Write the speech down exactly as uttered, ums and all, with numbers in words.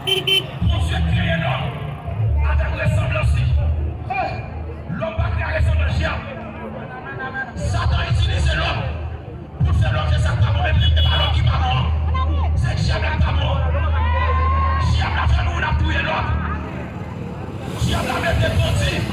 Bondye kreye lòm avèk resanblans li. Lòm pa kreye a resanblans dyab. Satan itilize lòm pou l fè lòm fè sa k pa bon, men e pa lòm ki pa bon an. Se dyab la k pa bon an. Dyab la fè nou n ap touye lòt. Dyab la mete bandi